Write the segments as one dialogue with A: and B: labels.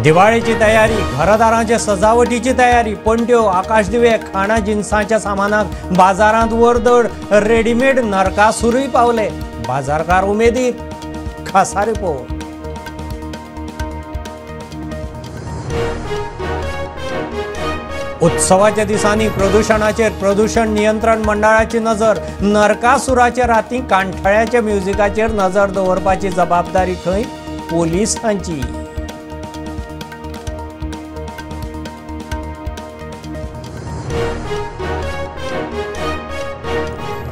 A: दिवाळेची तयारी, घरदारांचे सजावटीची तयारी, पणट्यो, आकाशदिवे, खाणा जिनसांच्या सामानाक बाजारांत वर्दड, रेडीमेड नरकासुरूय पावले. बाजारकार उमेदीत. खासा रिपोर्ट. उत्सवाच्या दिसांनी प्रदुशणाचेर प्रदूषण नियंत्रण मंडळाची नजर. नरकासुराच्या राती कांठाळ्याच्या म्युझिकाचेर नजर दवरपाची जबाबदारी खंय पोलिसांची.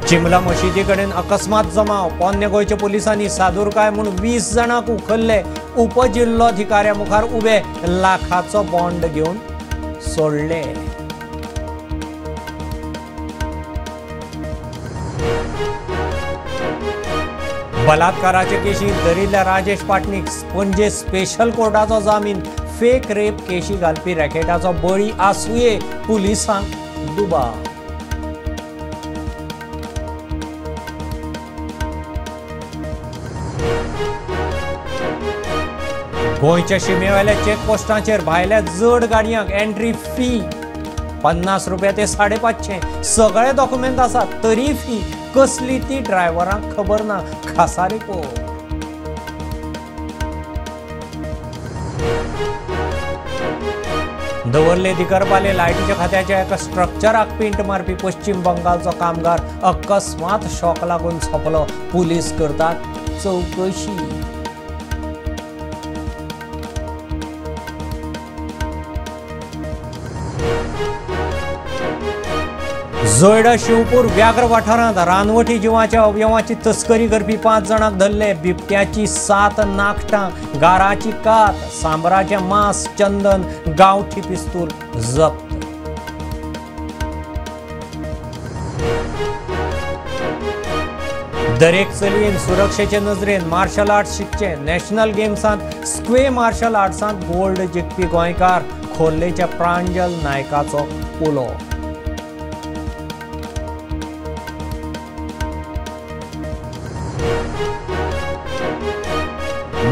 A: चिमला मशिदी कडेन अकस्मात जमाव. पोन्ने गोंयच्या पोलिसांनी सादूरकाय म्हूण 20 जाणांक उखल्ले. उपजिल्लोधिकाऱ्या मुखार उबे लाखाचो बॉन्ड घेवन सोडले. बलात्काराचे केशींत धरिल्ल्या राजेश पाटणीक पणजे स्पेशल कोर्टाचो जामीन. फेक रेप केशी घालपी रॅकेटाचो बळी आसुये पुलिसांक दुबाव. गोंयच्या शिमेवेल्या चेकपोस्टांचेर भायल्या जड गाडयांक एंट्री फी 50 रुपया ते 550. सगळे डॉक्युमेंट आसात तरी फी कसली ती ड्रायव्हरांक खबर ना. खासा रिपोर्ट. दवर्ले दिकरपाले लायटीच्या खात्याच्या एका स्ट्रक्चराक पेंट मारपी पश्चिम बंगालचो कामगार अकस्मात शॉक लागून सोंपलो. पुलीस करतात चवकशी. जोयडा शिवपूर व्याघ्र वाठारांत रानवटी जिवाच्या अवयवाची तस्करी करपी 5 जाणांक धरले. बिबट्याची 7 नाखटां, गाराची कात, सांबराचें मांस, चंदन, गांवठी पिस्तूल जप्त. दरेक चलयेन सुरक्षेचे नजरेन मार्शल आर्ट्स शिकचे. नॅशनल गेम्सांत स्क्वे मार्शल आर्ट्सांत गोल्ड जिखपी गोंयकार खोर्लेच्या प्रांजल नायकाचो उलो.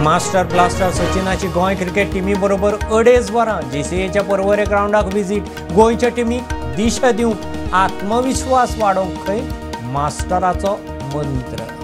A: मास्टर ब्लास्टर सचिनाची गोंय क्रिकेट टिमी बरोबर 2.5 वरां जीसीएच्या पर्वरे ग्रावंडाक विजीट. गोंयच्या टिमीक दिशा दिवंक, आत्मविश्वास वाडोवंक खंय मास्टराचो मंत्र.